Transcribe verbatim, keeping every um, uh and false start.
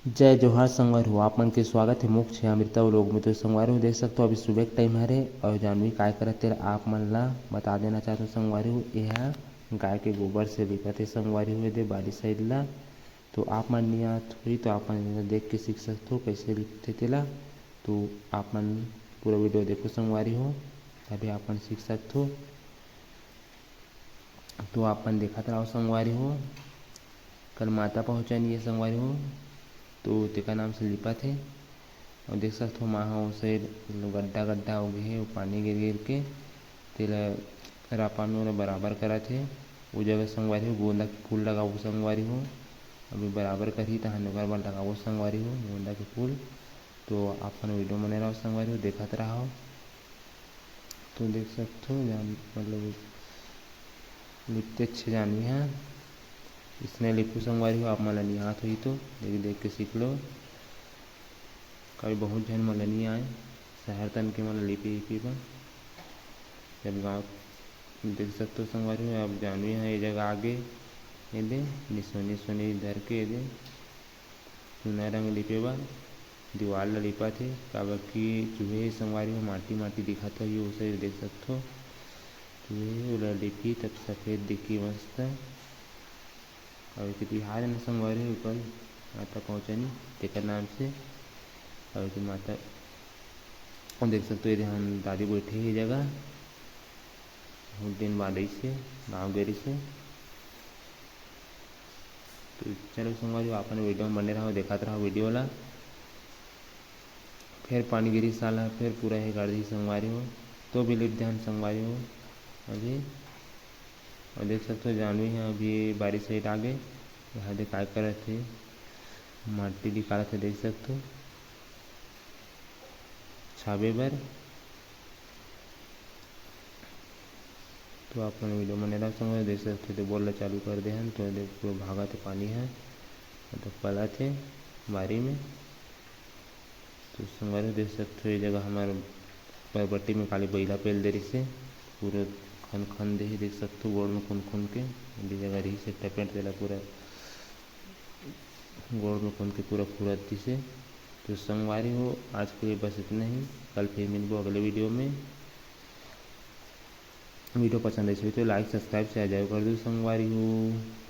जय जोहार संगवारी हो, आप मन के स्वागत हे मोर channel अमृता vlog में। तो संगवारी हो, देख सकथो अभी सुबह के time हरे अउ जानवी काय करत तेला आप मन ला बता देना चाहत हों संगवारी हो। एहा गाय के गोबर से लिपत हे संगवारी हो, एदे बारी side ला। तो आप मन नइ आत होही तो आप मन एला देख के सीख सकथो कइसे लिपथे तेला। तो आप मन पूरा video देखो संगवारी हो, तभी आप मन सीख सकथो। तो आप मन देखत रहो संगवारी हो, कल माता पहुँचनी हे संगवारी हो, तो तेकर नाम से लिपत हे। अउ देख सकथो माँ ह ओ side गड्ढा गड्ढा हो गे हे, ओ पानी गिर गिर के तेला रापा नू ओला बराबर करत हे। ओ जगह संगवारी हो गोंदा के फूल लगाबो संगवारी हो, अभी बराबर करही तहन ओकर बाद लगाबो संगवारी हो गोंदा के फूल। तो आप मन video बने रहो संगवारी हो, देखत रहो। तो देख सकथो जान मतलब लिपते अच्छे जानवी हा, इसने लिपू संगवारी हो, आप मन ला नइ आत होही तो देख देख के सीख लो। कभी बहुत झन मन ला नइ आए शहर तन के मन ला लिपे लिपे बर। जब गाँव देख सकथो संगवारी हो, अब जानवी हा ये जगह आगे एदे निसोनी सोनी धर के एदे चूना रंग लिपे बर दीवार ला लिपत हे, काबर कि चूहे संगवारी हो माटी माटी दिखत होही, ओ side देख सकथो चूहे ओला लिपही तब सफेद दिखही मस्त। अउ एती तिहार हे न संगवारी हो, कल माता पहुँचनी तेकर नाम से। अउ एती माता देख सकथो, एदे हमर दादी बइठे हे जगह, बहुत दिन बाद अइसे गाँव गे रहिसे। तो चलो संगवारी हो, आप मन video में बने रहो, देखत रहो video ला। फेर पानी गिरी साला, फेर पूरा हे कर दी संगवारी हो, तो भी लिप देहन संगवारी हो अभी। अउ देख सकथो जानवी हा अभी बारी side आगे, एदे काय करत हे, माटी निकालत हे, देख सकथो छाबे बर। तो आप मन video बने रहो संगवारी, देख सकथो, एदे बोर ला चालू कर देहन, तो एदे पूरा भागत हे पानी हा, मतलब पलत हे बारी में। तो संगवारी हो देख सकथो, ये जगह हमर बरबट्टी में काली बइला पेल दे रहिसे, पूरा खन खन देहे, देख सकथो गोड़ में खुन खुन के, ये जगह रहिसे टपेट तेला पूरा गोड़ में खुन के पूरा फुरत दिसे। तो संगवारी हो, आज के लिए बस इतना ही, कल फिर मिलबो अगले video में। Video पसंद आइस होही तो like, subscribe, share जरूर कर दो संगवारी हो।